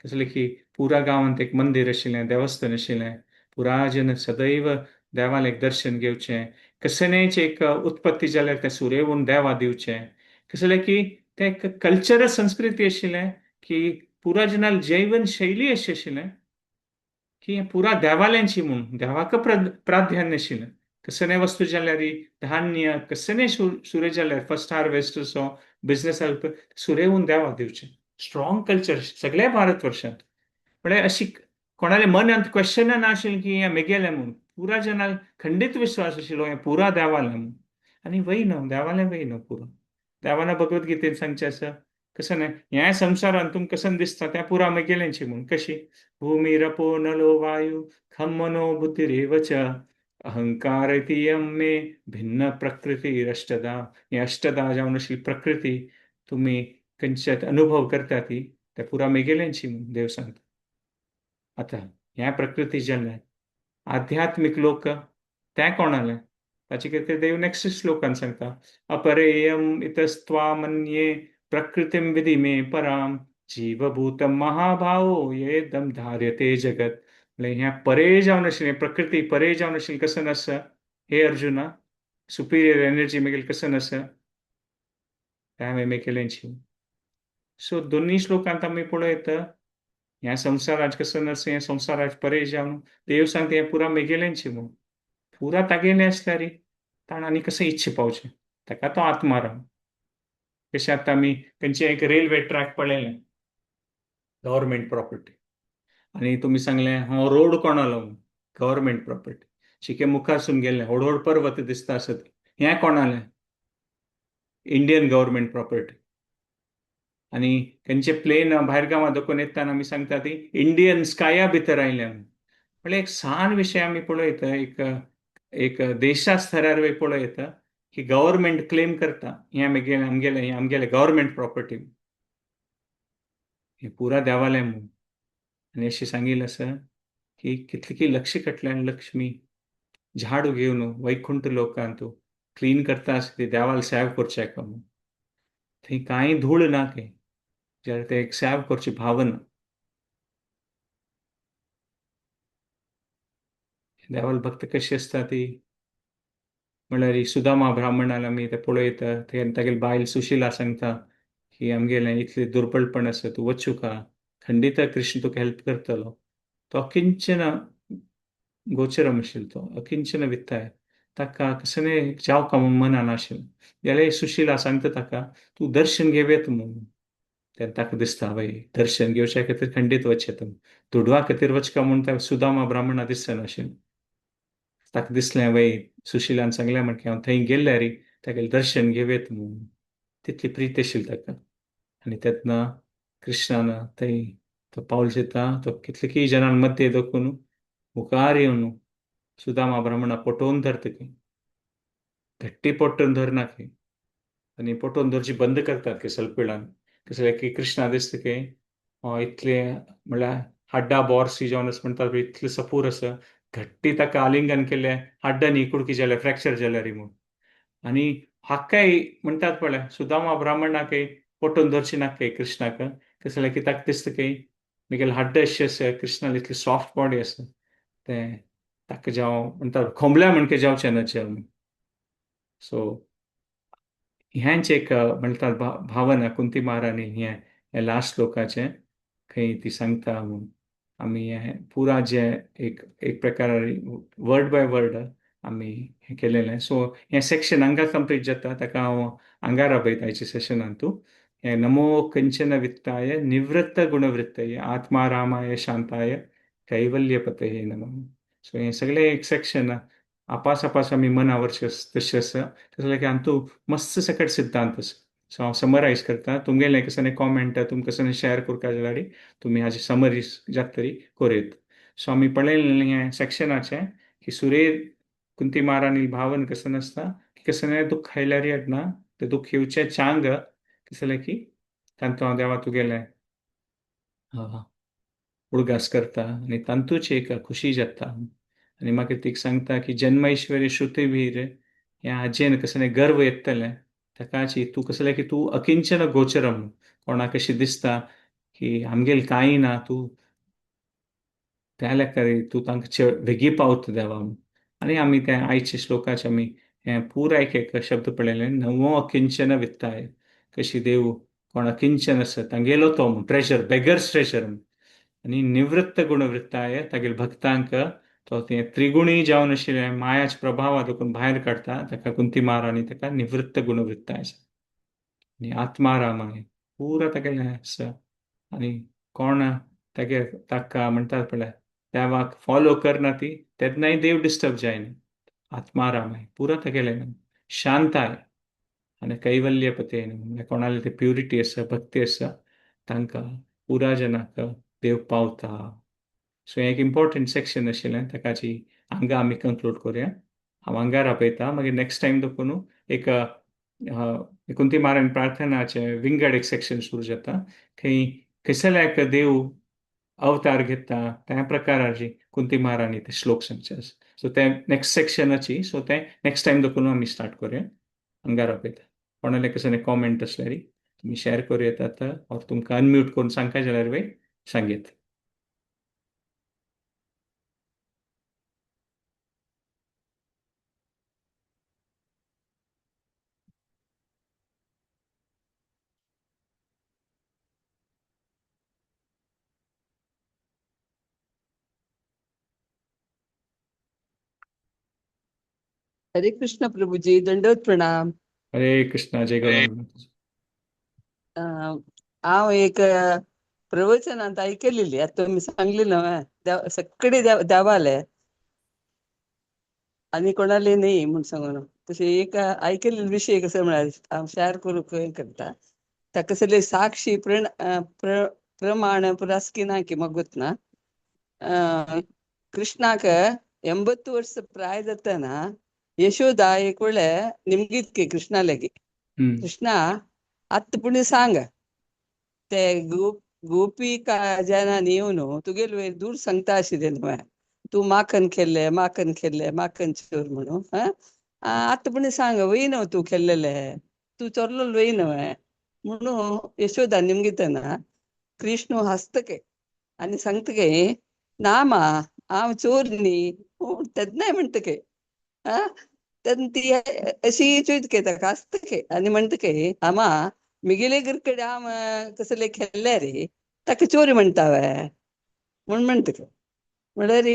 कसलें की पुरा गांवांत एक मंदीर आशिल्लें, देवस्थान आशिल्लें, पुरा जन सदैव देवालें एक दर्शन घेवचें, कसलेंच एक उत्पत्ती जाल्यार तें सुरेवून देवा दिवचें. कसलें की तें एक कल्चरल संस्कृती आशिल्लें की पुरा जनाल जीवन शैली अशी आशिल्लें की पुरा देवाल्यांची म्हूण देवाक प्राधान्य आशिल्लें. कसलें वस्तू जाल्यार धान्य कसलें सुरे जाल्यार फर्स्ट हार्वेस्ट असो बिझनेस सुरेवून देवाक दिवचें. स्ट्रॉंग कल्चर सगळ्या भारत वर्षांत. म्हळ्यार अशी कोणाल्या मनांत क्वेश्चन नाशिल्लें की हें मेगेलें म्हूण. पुरा जनाक खंडीत विश्वास आशिल्लो हें पुरा देवालें म्हणून. आनी वय न्हू, देवालें वय न्हू पुरो. देवान भगवद्गीतेन सांगचें आसा कसं न्हय, ह्या संवसारांत तुमकां कसं दिसता तें पुरा मेगेलेंची म्हूण. कशी? भूमिरपो नलो वायु खं मनो बुद्धिरेव च अहंकार इति यं मे भिन्न प्रकृतीरष्टदा. ही अष्टदा जावन आशिल्ली प्रकृती तुमी खंयच्यात अनुभव करता ती त्या पुरा मेगेल्यांची म्हूण देव सांगता. आतां ह्या प्रकृती जेन्ना आध्यात्मीक लोक तें कोणालें ताचे खातीर देव नेक्स्ट श्लोकान सांगता, अपरेयम इतस्त्वा मन्ये प्रकृतीम विधि मे पराम जीवभूतम महाभावो येदम धार्यते जगत. म्हणल्यार ह्या परे जावन आशिल्लें प्रकृती परे जावन आशिल्लें कसं आसा हे अर्जुना, सुपिरियर एनर्जी मेगेली कसं आसा तें हांवें मेगेलेंची. सो दोन्ही श्लोकांत आमी पळयता ह्या संवसाराच कसं आसा, ह्या संवसाराच परे जावन देव सांगता हें पुरा मेगेलेंची म्हूण. पुरा तागेलें आसल्यार ताणें आनी कशें इच्छे पावचें, ताका तो आत्माराम. कशें आतां आमी खंयचें एक रेल्वे ट्रॅक पळयलें, गव्हर्मेंट प्रॉपर्टी, आनी तुमी सांगलें हो रोड कोणालो, गव्हर्मेंट प्रॉपर्टी. शिके मुखारसून गेलें व्हड व्हड पर्वत दिसता आसत, हें कोणालें, इंडियन गव्हर्मेंट प्रॉपर्टी. आनी खंयचे प्लेन भायर गांवां दाखोवन येतना आमी सांगता ती इंडियन स्काया भितर आयल्या. म्हणल्यार एक सान विशय आमी पळयता, एक एक देशा स्तरार पळयता की गव्हर्मेंट क्लेम करता हें आमगेलें आमगेलें हें आमगेलें गव्हर्मेंट प्रॉपर्टी, हें पुरा देवालें म्हूण. आनी अशें सांगिल्लें आसा की कितली लक्ष कटल्यान लक्ष्मी झाडू घेवन वैकुंठ लोकांत क्लीन करता आसता ती देवाल सेव करचें म्हूण. थंय कांय धूळ ना थंय, जाल्यार ते एक सेव करची भावना. देवाल भक्त कशी आसता ती म्हणल्यार सुदामा ब्राह्मणान आमी ते पळयता, तागेली बायल सुशिला सांगता की आमगेलें इतलें दुर्बळपण आसा, तूं वचूका, खंडीत कृष्ण तुका हेल्प करतलो. तो अकिंचन गोचरम आशिल्लो, तो अकिंचन वित्ताय, ताका कसलें जावका म्हूण मनान आशिल्लें. जाल्यार सुशिला सांगता ताका तूं दर्शन घेवयेत म्हूण. तेन्ना ताका दिसता बाय दर्शन घेवच्या खातीर खंडीत वचचें तूं, दुडवा खातीर वचका म्हूण त्या सुदामा ब्राह्मणा दिसनाशिल्लें. ताका दिसलें वय सुशिलान सांगलें म्हण की हांव थंय गेल्ल्यार तागेलें दर्शन घेवयेत म्हूण, तितली प्रीत आशिल्ली ताका. आनी तेन्ना कृष्णान थंय तो पावल शेता तो कितले जणां मध्ये दाखोवन मुखार येवन सुदामा ब्राह्मणा पटोवन धरता की घट्टी पटोवन धरना की, आनी पटोवन धरची बंद करतात की सल्पिळान. कसलें की कृष्णा दिसता की इतले म्हणल्यार हाड्डा बोर्सी जावन अशें म्हणटात इतलें सपूर आसा, घट्टी ताका आलिंगन केलें, हाड्डांनी कुडकी जाल्या, फ्रॅक्चर जाल्या रे म्हूण. आनी हाकाय म्हणटात पळय सुदामा ब्राह्मणाकय पटोवन धरची नाका कृष्णाक, कसलें की ताका दिसता की मिगेले हाड्डे अशें आसा, कृष्णाली इतली सॉफ्ट बॉडी आसा, तें ताका जावं म्हणटात खोंबल्या म्हणके जावचें ना जेवण. सो ह्यांच एक म्हणटात भावना कुंती महाराणी हें लास्ट श्लोकाचें खंय ती सांगता म्हूण. आमी हें पुरा जें एक एक प्रकार वर्ड बाय वर्ड आमी हें केलेलें. सो हें सेक्शन हांगा कंप्लीट जाता, ताका हांव आंगारा पळयता आयच्या सेशनान तूं. हें नमो कंचन वित्ताय निवृत्त गुणवृत्तये आत्मा रामाय शांताय कैवल्यपतये नमः. सो हें सगळें एक सेक्शन आपास आपास आमी मनावर तशें आसा, तशें की हातूंत मस्त सकट सिद्धांत आसा. सो हांव समरायज करता, तुमगेलें कसलें कॉमेंट तुमकां कसलें शेअर करता जाल्यार तुमी हाजी समरी जात तरी करूं. सो आमी पळयलें हें सेक्शनाचें की सुरे कुंती महाराणी भावन कसं नासता की कसलें दुख्ख आयल्यार येना, तें दुख्ख येवचें चांग कसलें की तांतूं हांव देवा तुगेलें उडगास करता आनी तांतूच एक खुशी जाता. आनी मागीर तिका सांगता की जन्मैश्वरी श्रुतीवीर ह्या आजयेन कसलें गर्व येतलें ताकाची तूं कसलें की तूं अकिंचन गोचरम, कोणाक कशी दिसता की आमगेल कांय ना, तूं त्या लेखारी तूं तांकां वेगीं पावता देवा. आनी आमी त्या आयच्या श्लोकाचे आमी हें पुराय एक शब्द पळयलें, नवो अकिंचन वित्ताय, कशी देव कोण अकिंचन आसा तांगेलो तो म्हूण ट्रेजर, बेगर्स ट्रेजर. आनी निवृत्त गुणवृत्ताय तागेले भक्तांक तो तें त्रिगुणी जावन आशिल्लें मायाच प्रभावा देखून भायर काडटा, ताका कुंती महाराणी ताका निवृत्त गुणवृत्ताय आसा. आनी आत्मारामाय पुरा तागेलें आसा. आनी कोण तागे ताका म्हणटात पळय देवाक फॉलो करना ती तेन्नाय देव डिस्टर्ब जायना. आत्माराम आहे पुरा तेगेलें शांत आहे आनी कैवल्यपते म्हणल्यार कोणाले ते प्युरिटी आसा, भक्ती आसा, तांकां पुरा जनाक देव पावता. सो हें एक इम्पॉर्टंट सेक्शन आशिल्लें, ताकाची हांगा आमी कंक्लूड करुया. हांव हांगा राबयता, मागीर नेक्स्ट टायम देखून एक कुंती महाराणी प्रार्थनाचें विंगड एक सेक्शन सुरू जाता, खंय खंयसरल्याक देव अवतार घेता त्या प्रकाराची कुंती महाराणी ते श्लोक सांगचे आसा. सो तें नेक्स्ट सेक्शनाची, सो तें नेक्स्ट टायम देखून आमी स्टार्ट करुया. हांगा राबयता. कोणाले कसले कॉमेंट आसल्यार तुमी शेअर करूं येतात, ऑर तुमकां अनम्यूट करून सांगता जाल्यार वय सांगयत. हरे कृष्ण प्रभुजी, दंडवत प्रणाम. हरे कृष्णा, जय गौरांग. हांव एक प्रवचनांत आयकलेली, आतां तुमी सांगली न्हय, सगळे देवाले आनी कोणाले न्ही म्हूण सांगून, तशें एक आयकलेले विशय कसो म्हळ्यार हांव शेअर करूंक हें करता. ताका सगळे साक्षी प्रमाण पुरास्की ना की मगूत ना. कृष्णाक 80 वर्ष प्राय जातना यशोदा एक वेळे निमगितके कृष्णालगी, कृष्णा आत्त पुणी सांग ते गोपिका जनांनी येवन तुगेले वयर दूर सांगता आशिल्लें न्हय, तूं माखन खेल्ले माखन खेल्ले माखन चोर म्हणून, आत्त पुणी सांग वय न्हय तूं खेल्लेले, तूं चोरलेलो वय न्हय म्हणून यशोदा निमगितना कृष्ण हसतके आनी सांगतके ना मा हांव चोर न्ही, तेन्नाय म्हणटके तेन्ना ती अशी चोयतके ताका हांसतके आनी म्हणटके आमा मिगेले कडेन हांव कसले खेल्ले रे ताका चोरी म्हणटा वे म्हूण म्हणटके. म्हणल्यार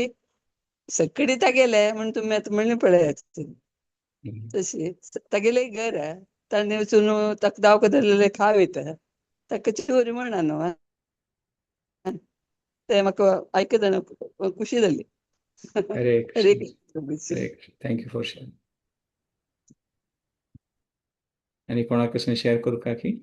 सगळी तागेले म्हूण तुमी आतां म्हणलें पळयात तशी तागेले घर ताणें वचून ताका दावका धरलेले खाव येता ताका चोरी म्हणा न्हू. ते म्हाका आयकतना खुशी जाली. हरे हरे कृष्ण. कृष्ण. हरे Krishna. Thank you for sharing. आनी कोणाक कसलें शेअर करूं काकी?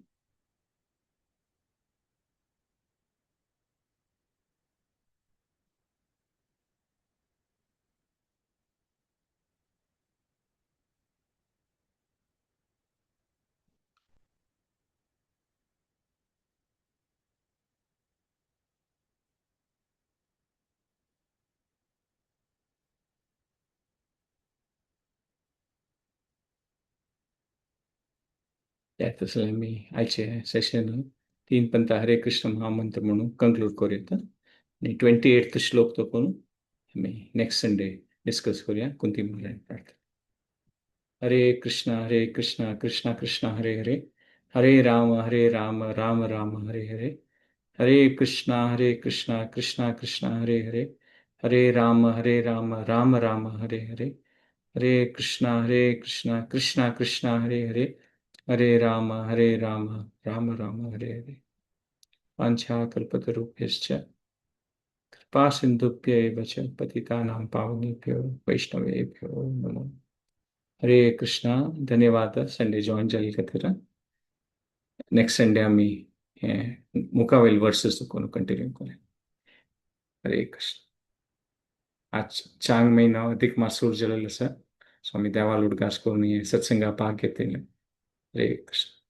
तसलें आमी आयचें सेशन 3 पंत हरे कृष्ण महामंत्र म्हणून कंक्लूड करूया. आनी 28 श्लोक तो करून आमी नेक्स्ट संडे डिस्कस करूया. कुंती महाराणी प्रार्थना. हरे कृष्ण हरे कृष्ण कृष्ण कृष्ण हरे हरे, हरे राम हरे राम राम राम हरे हरे, हरे कृष्ण हरे कृष्ण कृष्ण कृष्ण हरे हरे, हरे राम हरे राम राम राम हरे हरे, हरे कृष्ण हरे कृष्ण कृष्ण कृष्ण हरे हरे, हरे राम हरे राम राम राम हरे हरे. वाञ्छा कल्पतरुभ्यश्च कृपा सिन्धुभ्य एव च पतितानां पावनेभ्यो वैष्णवेभ्यो नमो. हरे कृष्णा. धन्यवाद संडे जॉईन जाल्ले खातीर. नेक्स्ट संडे आमी हे मुखावेल वर्सेस कोण कंटिन्यू करूया. हरे कृष्ण. आज चांग महिनो अधिक मास सुरू जालेलो आसा, सो आमी देवाल उडगास करून हे सत्संगा भाग घेतले. हरे कृष्ण.